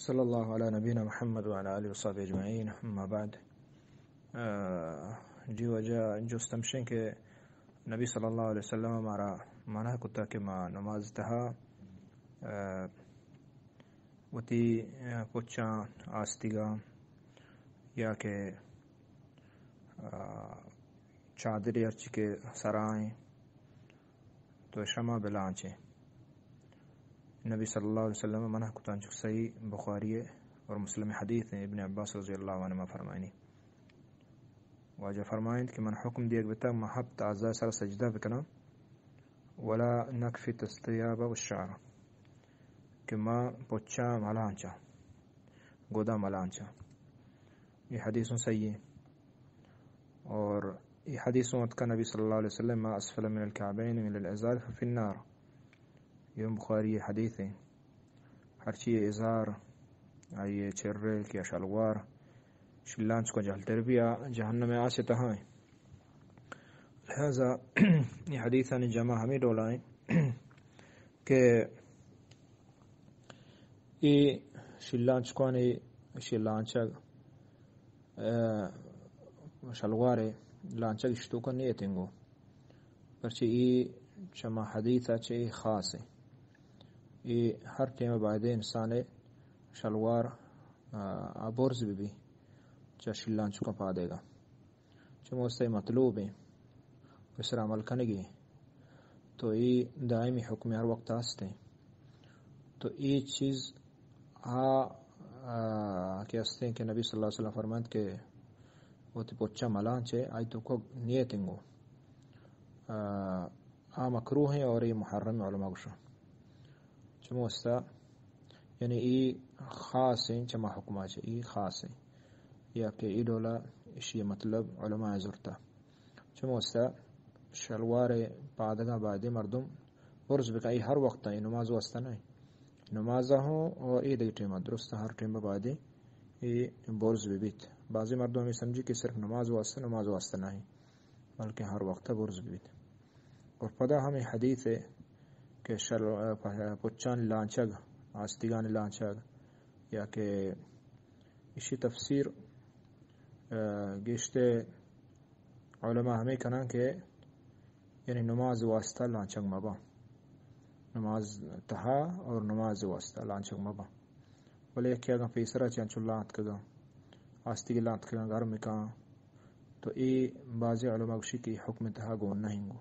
صلی اللہ علی نبینا محمد وعلی آلہ وصحبہ اجمعین، اما بعد۔ آ، جی واجہ، جست ہمشیں کہ نبی صلی اللہ علیہ وسلم مارا منع کتا کہ ما نماز تہا، آ، وتی، آ، پچاں آستیگاں یا کہ، آ، چادری ہرچی کہ سرائیں تو شما بلانچیں۔ نبی صلی اللہ علیہ وسلم منع کتاں، چک صحیح بخاری اور مسلم حدیث ہیں، ابن عباس رضی اللہ عنہما فرمائنی۔ واجہ فرمائند کہ من حکم دیگ بتا، ما ہپت اعضاء سر سجدہ بکناں، ولا نکفت الثیاب والشعر، کہ ما پچا ملانچا، گودا ملانچا۔ یہ حدیث صحیح ہے۔ اور یہ حدیث اتکا نبی صلی اللہ علیہ وسلم، ما اسفل من الكعبین من الازار ففی النار۔ یہ بخاری حدیث ہے۔ ہرچی ازار، آئی چرک یا شلوار، شلانچ کو جہلتر بھی آ جہنم آس تہا ہیں۔ لہذا یہ حدیثانی جمع ہمیں ڈولا ہیں کہ اے شلانچکانی شلانچگ، آ، شلوارے لانچگ اشتوکا نیتنگو، پرچہ اے چما حدیثا چہ اے خاص ہیں۔ اے ہر ٹیم باید انسان شلوار، آ، آ برز بی بی چہ شلانچکا پادے گا۔ چمو است مطلوب ہیں، اس را عمل کنگی ہیں۔ تو اے دائمی حکم ہر وقت ہست ہیں۔ تو اے چیز آ، آ، کہ ہست ہیں کہ نبی صلی اللہ علیہ وسلم فرمائند کہ وتی پچا ملانچے، آئی توکا نیتنگو، آ، آ مکروہ ہیں اور یہ محرم علماء گوشن۔ چمو استا، یعنی ای خاص ہیں، چما حکما چہ ای خاص ہیں، یا کہ ای ڈولا اشی مطلب علماء زرتا۔ چمو استا شلوار پادگا باید مردم برز بکن، ای ہر وقت ای نماز واسطہ نہیں، نماز ہوں اور ای دیگه ٹیم درست ہر ٹیم باید ای برز ببیت۔ بعضی مردم ہمیں سمجھی کہ صرف نماز واسطہ، نماز واسطہ نہیں، بلکہ ہر وقت برز ببیت۔ اور پدا ہمیں حدیث ہے کہ شل-، پچان لانچگ، آستیگان لانچگ، یا کہ اشی تفسیر، آ، گیشتے علماء ہمیں کنن کہ یعنی نماز واسطہ لانچگ مبا، نماز تہا اور نماز واسطہ لانچگ مبا۔ بلے یکے اگاں پیسرا چہ انچو لانت کگاں، آستیگے لانت کگاں گرم کاں، تو اے بعضی علماء گوشی کہ اے حکم تہا گون نہ انگو،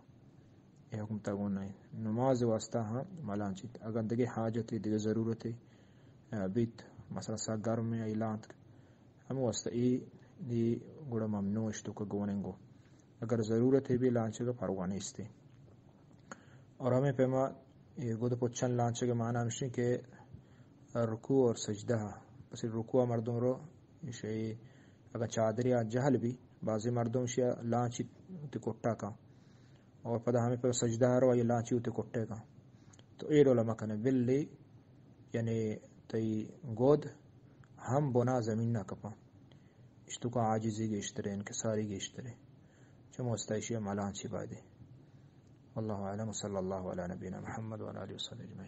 اے حکم تہا گون نہ۔ نماز واسطہ ہاں ملانچیت۔ اگاں دگہ حاجتے، دگہ ضرورتے، آ، بیت، مثلاً سا گرم اے، ای لانت، ہمے واسطہ اے، اے گڑا ممنوع اشتوکا گون انگو۔ اگر ضرورتے بی لانچگا پرواہ نیستے۔ اور ہمیں پیما یہ گد پچن لانچگ معنی ہمشی کہ رکوع اور سجدہ، پس رکوع مردم رو، شی اگر چادری آ جہل بی، بعضی مردم شی لانچی تی کٹا کا، اور پدا ہمیں پر سجدہ رو یہ لانچی تی کٹے کا، تو اے ڈولا مکنے بلی، یعنی تئی گد ہم بنا زمین نہ کپا، اشتوکا عاجزی گیشترے، انکساری گیشترے، چمو استائشی ملانچی بایدے۔ واللہ اعلم، وصلی اللہ علی نبینا محمد وعلی آلہ وصحبہ اجمعین۔